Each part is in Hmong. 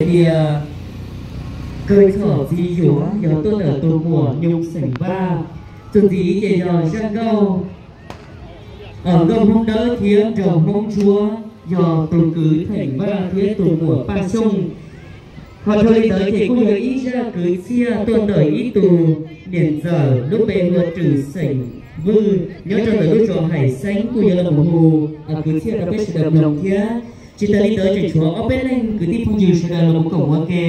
tias kawg txhom txiv yuav yog tuaj ntawm tus muam Nyoog xeem Vaj. Tus txiv ces yog Zaj Nkauj, Nkauj Hmoob Dawb thiab Nraug Hmoob Ntsuab, yog tus kwv Theem Vaj thiab tus muam Paj Xyooj. Ho dhau li ntawd ces kuj yog ib zaj kwv txhiaj tuaj ntawm ib tug niam ntxawm lub npe hu ua Rwm xeem Vwj nyob rau ntawm lub zos Haim Xeeb, kuj yuav los mus hu kwv txhiaj rau peb sawv daws mloog thiab. Tsis tas li ntawd tseem tshuav ob peb leej kwv tij phooj ywg sawv daws los mus koom ua ke.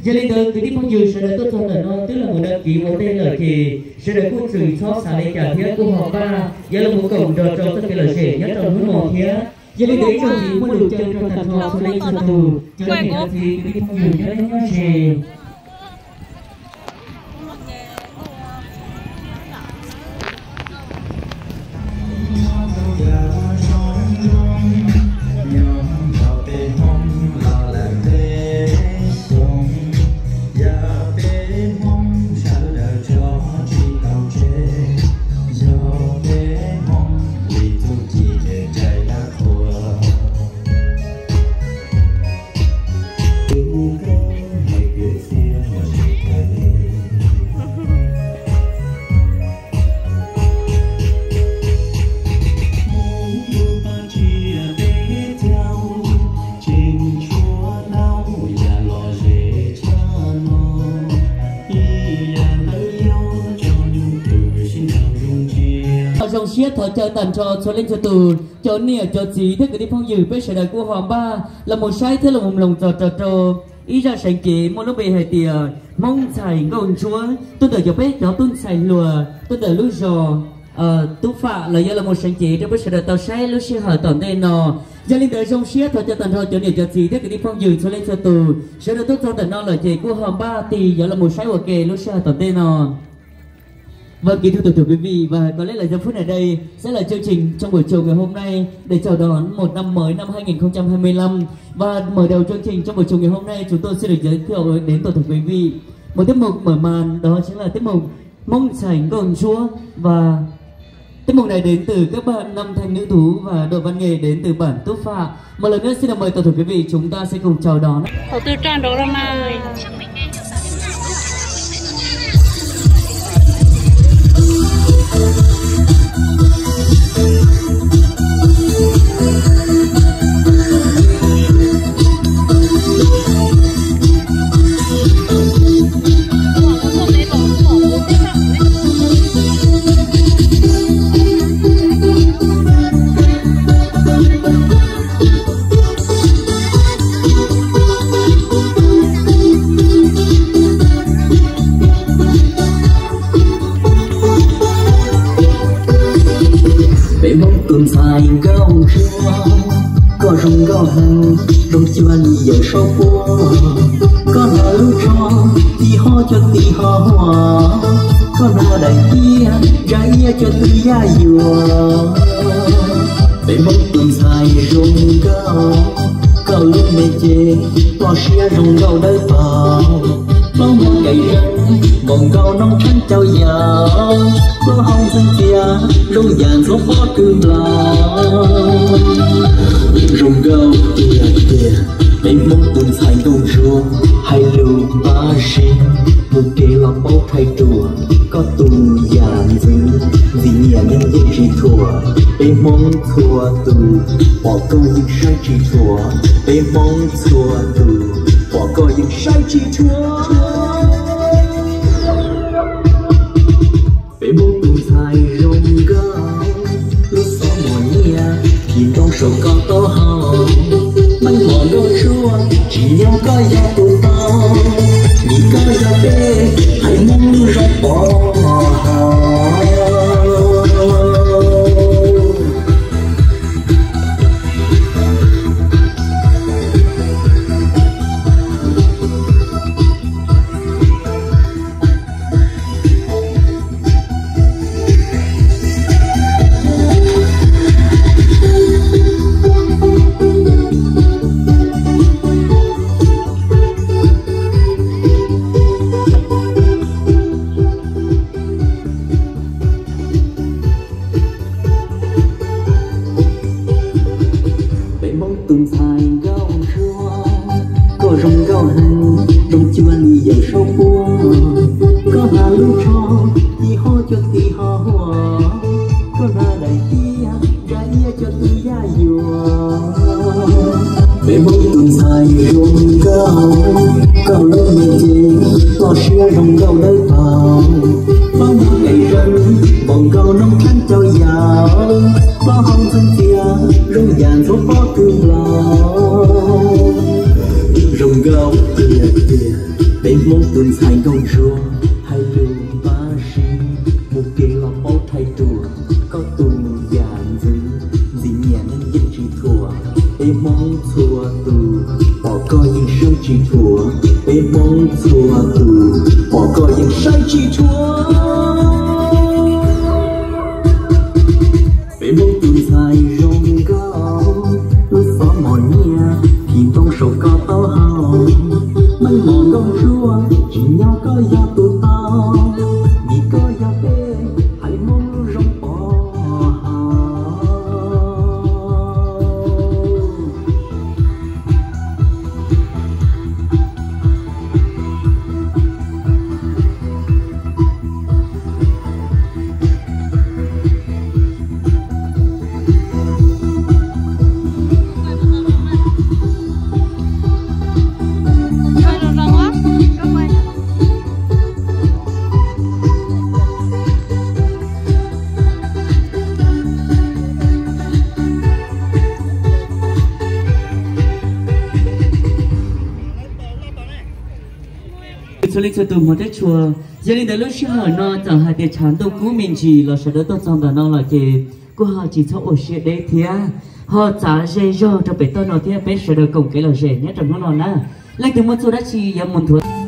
Yog li ntawd kwv tij phooj ywg sawv daws tuaj txog ntawm no twb los mus đăng ký ua ntej lawm ces sawv daws kuj tseem txhob xav li cas thiab kuj ho npaj yuav los mus koom nrog rau txoj kev lom zem nyob rau hnub no thiab. Yog li ntawd ib zaug ntxiv muaj lus caw rau tag nrho txhua leej txhua tus, cov niam cov txiv kwv tij phooj ywg nyob deb nyob ze. Zoo siab thov caw tag nrho txhua leej txhua tus, cov niam cov txiv thiab kwv tij phooj ywg peb sawv daws kuj ho npaj los mus saib thiab los mus mloog txog rau rau ib zaj seev cev muaj lub npe hais tias Hmoob ntxhais nkauj ntsuab tuaj ntawm cov peb cov tub ntxhais hluas tuaj ntawm lub zos Tub Fam los yuav los mus seev cev rau peb sawv daws tau saib lub sij hawm tom ntej no. Yog li ntawd zoo siab thov caw tag nrho cov niam cov txiv thiab kwv tij phooj ywg txhua leej txhua tus sawv daws tuaj txog ntawm no lawm ces kuj ho npaj tis yuav los mus saib ua ke lub sij hawm tom ntej no. Vâng, kính thưa toàn thể quý vị, và có lẽ là giờ phút này đây sẽ là chương trình trong buổi chiều ngày hôm nay để chào đón một năm mới năm hai nghìn không trăm hai mươi lăm. Và mở đầu chương trình trong buổi chiều ngày hôm nay, chúng tôi xin được giới thiệu đến toàn thể quý vị một tiết mục mở màn, đó chính là tiết mục Hmoob Ntxhais Nkauj Ntsuab. Và tiết mục này đến từ các bạn nam thanh nữ tú và đội văn nghệ đến từ bản Túc Phạ. Một lần nữa xin được mời toàn thể quý vị chúng ta sẽ cùng chào đón. Thaum twg rau nraud los mas. Peb Hmoob tus ntxhais nkauj ntsuab, koj zoo nkauj heev, zoo cuag li yawm saub puab. Koj hlawv lub zos, tib hob cov tib hob huam, koj hlawv daim tiab, zaj iab cov tib yaj yuam. Peb Hmoob tus ntxhais zoo nkauj, koj lub me cev, pom siab zoo nkauj dawb paug. Plaub muag kev zoo, npaum nkaus noob tsheeb caum yam, plaub hau ntxeev cia, zoo yam ntxhuav pob kws nplaum. Zoo nkauj tiag tiag, peb Hmoob tus ntxhais nkauj ntsuab, hais lus npab zig, mus kev los paub rhais ruam, koj tus yam ntxwv, ntxim nyiam neeg yeej tsis thuam, peb Hmoob txhua tus, pom koj yeej saib tsis thuam, peb Hmoob txhua tus, pom koj yeej saib tsis thuam. Peb Hmoob tus ntxhais zoo nkauj, lub xov mos nyiaj, phim ntoo saum koj taub hau. Meej mom nkauj ntsuab, tsim nyog koj yog tus tau, vim koj yog peb haiv Hmoob lub zog pov haum. Heev, zoo cuag li yawm saub puab, koj hnav lub tsho, ci ho cuag tis ho huam, koj hnav daim tiab, da iab cuag tus yaj yuam. Peb Hmoob tus ntxhais zoo nkauj, koj lub me cev, loj siab zoo nkauj dawb paug, plaub hau tes zoo, npaum nkaus noob tsheeb cau yaus, plaub hau ntxoov txias, zoo yam ntxhuav pob kws nplaum. Zoo nkauj tiag tiag, peb Hmoob tus ntxhais nkauj ntsuag, hais lus npab sib, mus kev los paub rhais ruam, koj tus yam ntxwv, ntxim nyiam neeg yeej tsis thuam, peb Hmoob txhua tus, pom koj yeej saib tsis thuam, peb Hmoob txhua tus, pom koj yeej saib tsis thuam. Peb Hmoob tus ntxhais zoo nkauj, lub xov mos nyiaj, phim ntoo saum koj taub hau, meej mom nkauj ntsuag, tsim nyog koj yog tus tau, vim koj yog peb haiv Hmoob lub zoo pov haum. Txhua leej txhua tus hmov thiab tshua, yog li ntawd lub sij hawm no txawm hais tias tshav ntuj kub me ntsis los sawv daws tuaj txog ntawm no lawm ces kuj ho tsis txhob ua siab deb thiab, ho txav ze zog rau pem toj no thiab peb sawv daws koom kev lom zem nyob rau hnub no na. Leej twg muaj txuj dab tsi yuav mus nthuav